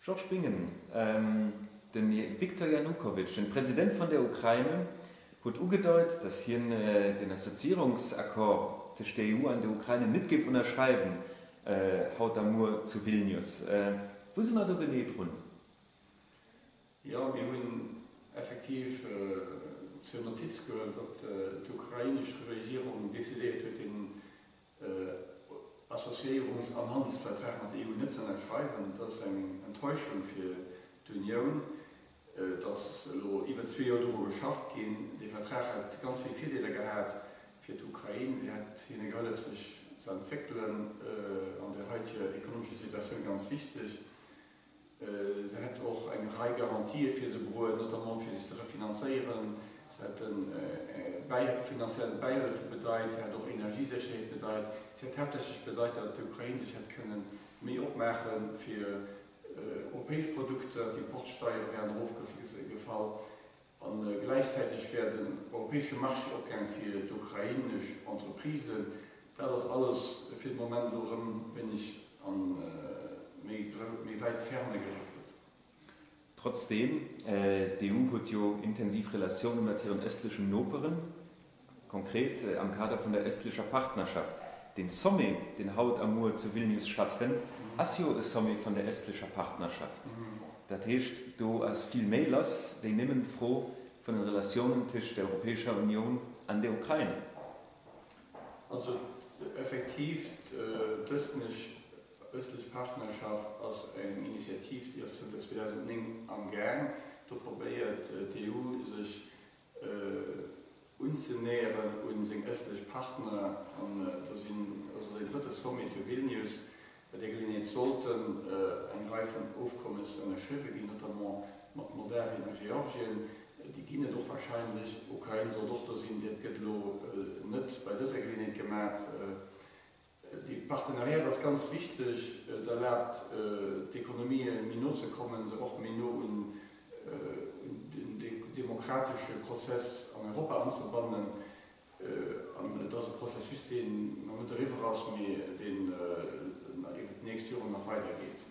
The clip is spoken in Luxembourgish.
Georges Bingen, De Viktor Janukowytsch, den President vun der Ukraine, huet ugedeut, datt hien den Assoziierungsaccord tëscht der EU an der Ukraine net géif ënnerschreiwen, haut a muer zu Vilnius. Wou si mer do genee drun? Jo, mir hunn effektiv zur Notiz gehuel, datt d'ukrainesch Regierung decidéiert huet, den Associéierungs an Handelsvertrag mat der EU net ze ënnerschreiwen. Dat ass eng Enttäuschung fir d'Unioun. Et ass elo iwwer zwee Joer doru geschafft ginn. Dee Vertrag hätt ganz vill Virdeeler gehat fir d'Ukrain. Se hätt hinne gehollef, sech ze entwéckelen an der haiteger ekonomescher Situatioun, ganz wichteg. Se hätt och eng Rei Garantië fir se bruet, notamment fir sech ze refinanzéieren. Se hätt finanziell Bäihëllefe bedeit, se hätt och Energiesécherheet bedeit. Se hätt haaptsächlech bedeit, datt d'Ukrain sech hätt kënne méi opmaache fir europäesch Produkter, d'Importsteiere wären erofgefall a gläichzäiteg wär den europäesche Marché opgaang fir d'ukrainesch Entreprisen. Dat ass alles fir de Moment elo erëm wéineg an méi wäit Ferne geréckelt. Trotzdeem, d'EU huet jo intensiv Relatioune mat hiren ëstlechen Noperen, konkret am Kader vun der Ëstlecher Partnerschaft. Deen Sommet, deen haut a muer zu Vilnius stattfënnt, ass jo e Sommet vun der Ëstlecher Partnerschaft. Dat heescht, do ass vill méi lass wéi nëmmen d'Fro vun den Relatiounen tëscht der Europäescher Unioun an der Ukrain. Also effektiv, d'Ëstlesch Ëstlech Partnerschaft ass eng Initiativ, déi ass zënter 2009 am Gaang. Do probéiert d'EU sech unzenäheren un seng ëstlech Partner an do sinn, also deen drëtte Sommet zu Vilnius, bei där Geleeënheet sollten eng Rei vun Ofkommes ënnerschriwwe ginn, notamment mat Moldawien a Georgien. Déi ginn et och wahrscheinlech. Ukrain sollt och do sinn. Dat gëtt elo net bei dëser Geleeënheet gemat. Dee Partenariat ass ganz wichteg. Et erlaabt d'Ekonomië méi no ze kommen, se och méi no un den demokratesche Prozess an Europa anzebannen. An et ass e Processus, deen nach net eriwwer ass, mee deen iwwert déi nächst Joren nach weidergeet.